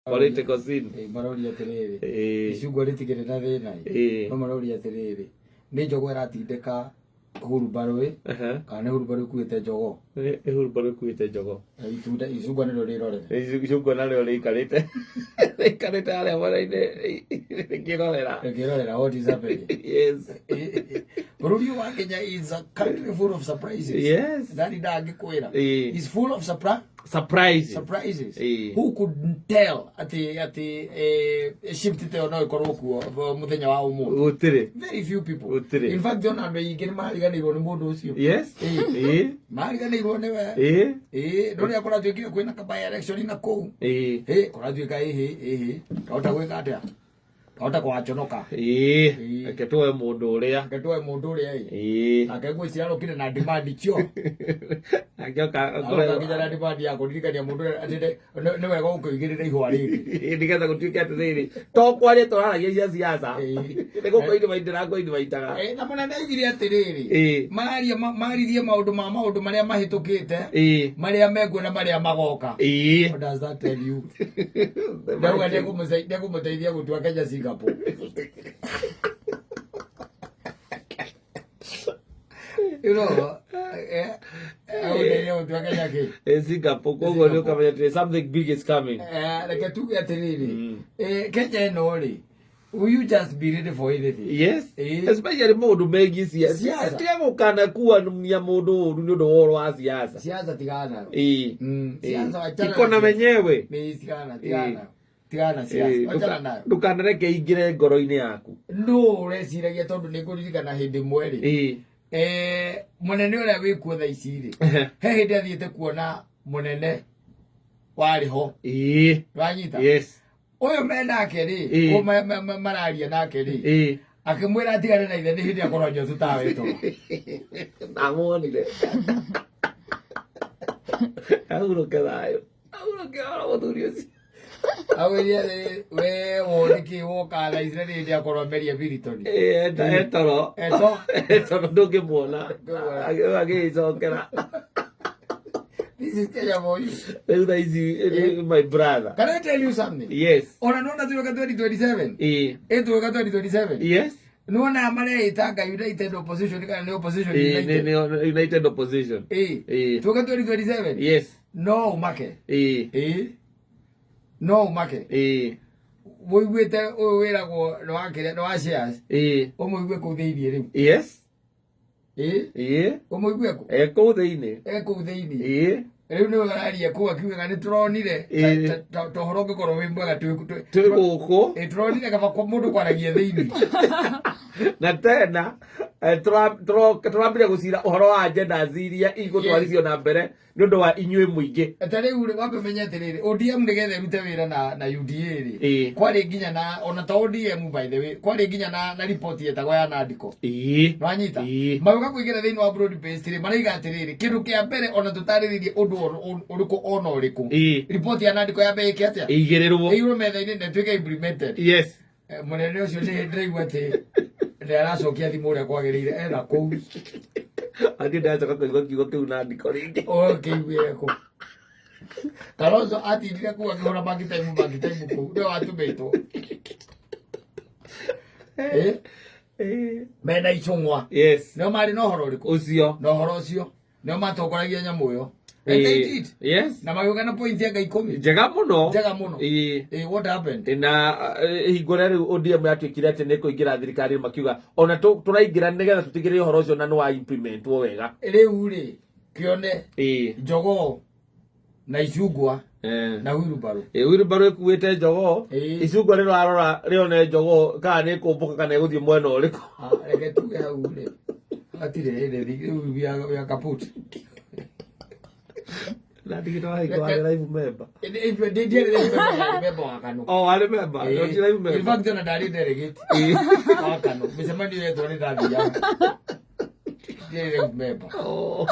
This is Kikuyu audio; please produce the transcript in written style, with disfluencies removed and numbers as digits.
Political scene. Maroria atĩrĩrĩ, icungwa rĩtikĩrĩ na thĩna ĩ. No maroria atĩrĩrĩ, nĩ jogoo ĩratindĩka hurumbarũ ĩ, kana nĩ hurumbarũ ĩkuĩte jogoo? Nĩ hurumbarũ ĩkuĩte jogoo. Itunda icungwa nĩrĩo rĩrorere. Icungwa narĩo rĩikarĩte rĩikarĩte harĩa mwena-inĩ rĩkĩrorera. Rĩkĩrorera what is happening. Yes. Bũrũri ũyũ wa Kenya is a country full of surprises. Yes. Ndani ndangĩkwĩra. Is full of surprise. Surprise. Surprises. Who could tell atĩ shift ta ĩyo no ĩkorwo kuo mũthenya wa ũmũthĩ? Gũtirĩ. Very few people. Gũtirĩ. In fact, ona andũ aingĩ nĩ mariganĩirwo nĩ mũndũ ũcio. Yes. Mariganĩirwo nĩwe. Ndũrĩa kũratuĩkire kwĩna ka by election na kũu. Kũratuĩka ĩhĩ ĩhĩ. Twahota gwĩka atĩa? Twahota kũgaconoka. Reke tuoe mũndũ ũrĩa. Reke tuoe mũndũ ũrĩa ĩ. Nake ngwĩciria arokire na demand cio. Angĩoka Aroka nginya na demand ya kũririkania mũndũ ũrĩa atĩ nĩ wega gũkũigĩrĩra ihũa rĩngĩ. Nĩgetha gũtuĩke atĩrĩrĩ, to kwaria tũraragia cia siasa. Nĩ gũkũ invite ngũ invite-aga. Na mũnene augire atĩrĩrĩ, mararia maririe maũndũ ma maũndũ marĩa mahĩtũkĩte, marĩa mekuo na marĩa magoka. What does that tell you? Ndauga nĩekũmũteithia gũtua Kenya Singapore. You know, agũteithia gũtua Kenya kĩ? Singapore, koguo nĩ ũkamenya atĩ something big is coming. Reke tuge atĩrĩrĩ, Kenya ĩno rĩ, will you just be ready for anything? Yes. Especially maũndũ megiĩ siasa. Siasa. Tiga gũkanakuania mũndũ ũru nĩ ũndũ wa ũhoro wa siasa. Siasa tigana nayo. Siasa wachana Iko na na siasa. wenyewe. Nĩ tigana, tigana. Tigana na siasa. Wachana nayo. Ndũkanareke ingĩre ngoro-inĩ yaku. No ũreciragia tondũ nĩ ngũririkana hĩndĩ ĩmwe rĩ. Mũnene ũrĩa wĩkuo thaa ici rĩ, he hĩndĩ athiĩte kuona mũnene warĩ ho. Wanyita? Yes. Ũyũ me nake rĩ, ũyũ mararia nake rĩ, akĩmwĩra atigane na ithe nĩ hĩndĩ akorwo anyua tũtawa toro. Ndamuonire. Ahurũke thayũ. Ahurũke oro mũthuri ũcio. Awĩrie atĩrĩ, we woni kĩ woka thaa ici na nĩ hĩndĩ akorwo ameria Bilton. Etoro. Eto. Etoro ndũngĩmuona. Ndũngĩmuona. Agĩcokera. This is Kenya for you. Rĩu thaa ici, my brother. Can I tell you something? Yes. Ona nona tuyoka 2027. Ĩtuĩka 2027. Yes. Nĩwona mareĩtanga United Opposition kana nĩ Opposition United. Nĩ United Opposition. Tuĩka 2027. Yes. No ũmake. No ũmake. Wũiguĩte ũyũ wĩragwo nĩ wa kĩrĩa nĩ wa shares. Ũmũigue kũu thĩiniĩ rĩu. Yes. Ũmũigue kũ? Kũu thĩiniĩ. Kũu thĩiniĩ. Rĩu nĩwe ũraria kũu akiugaga nĩ tũronire ta ũhoro ũngĩkorwo wĩ mwega Twĩ gũkũ. Tũronire kaba mũndũ kwaragia thĩiniĩ. Na tena, tũrambire gũcira ũhoro wa agendas iria igũtwarithio na mbere nĩ ũndũ wa inyuĩ mũingĩ. Ta rĩu rĩ, wambe ũmenye atĩrĩrĩ, ODM nĩgetha ĩrute wĩra na UDA rĩ, kwarĩ nginya na, ona ta ODM by the way, kwarĩ nginya na report yetagwo ya Nandiko. Nĩwanyita? Magĩũka kũingĩra thĩinĩ wa broad based rĩ, maraiga atĩrĩrĩ, kĩndũ kĩa mbere ona tũtarĩrĩrie ũndũ ũrĩkũ ona ũrĩkũ. Report ya Nandiko yambe ĩke atĩa? Ĩigĩrĩrwo. Ĩigĩrĩrwo metha-inĩ na ĩtuĩke implemented. Yes. Mũnene ũcio nĩ ndĩraigua atĩ nĩ aracokia thimũ ũrĩa kwagĩrĩire ena kũu. Atĩ ndacoka kũigua kiugo kĩu Nandiko rĩngĩ. Ũkĩiguire kũ? Kalonzo atindire kũu akĩhũra maki time, maki time kũu. Nĩwe watũmĩtwo. Mena icũng'wa. Yes. Nĩo marĩ na ũhoro ũrĩkũ? Ũcio. Na ũhoro ũcio. Nĩo matongoragia nyamũ ĩyo. And they did. Yes. Na magĩũka na point ya ngai 10. Njega mũno. Njega mũno. What happened? Na hingo ĩrĩa rĩu ODM yatuĩkire atĩ nĩ kũingĩra thirikari makiuga ona tũraingĩra nĩgetha tũtigĩrĩre ũhoro ũcio na nĩ wa implementwo wega. Rĩu rĩ, kĩone jogoo na icungwa na wheelbarrow. Wheelbarrow ĩkuĩte jogoo, icungwa rĩrarora rĩone jogoo kana nĩ ĩkũmbũka kana ĩgũthiĩ mwena ũrĩkũ. Reke tuge hau rĩ, hatirĩ hĩndĩ rĩu we are kaput. Na ndigĩ wa hingo warĩ live member. Ndiarĩ live member, ndarĩ member wa Kanu. Oh, warĩ member, ti live member. In fact, ona ndarĩ delegate wa Kanu. Mĩcemanio yetwo nĩ ndathiaga. Ndiarĩ live member. Oh.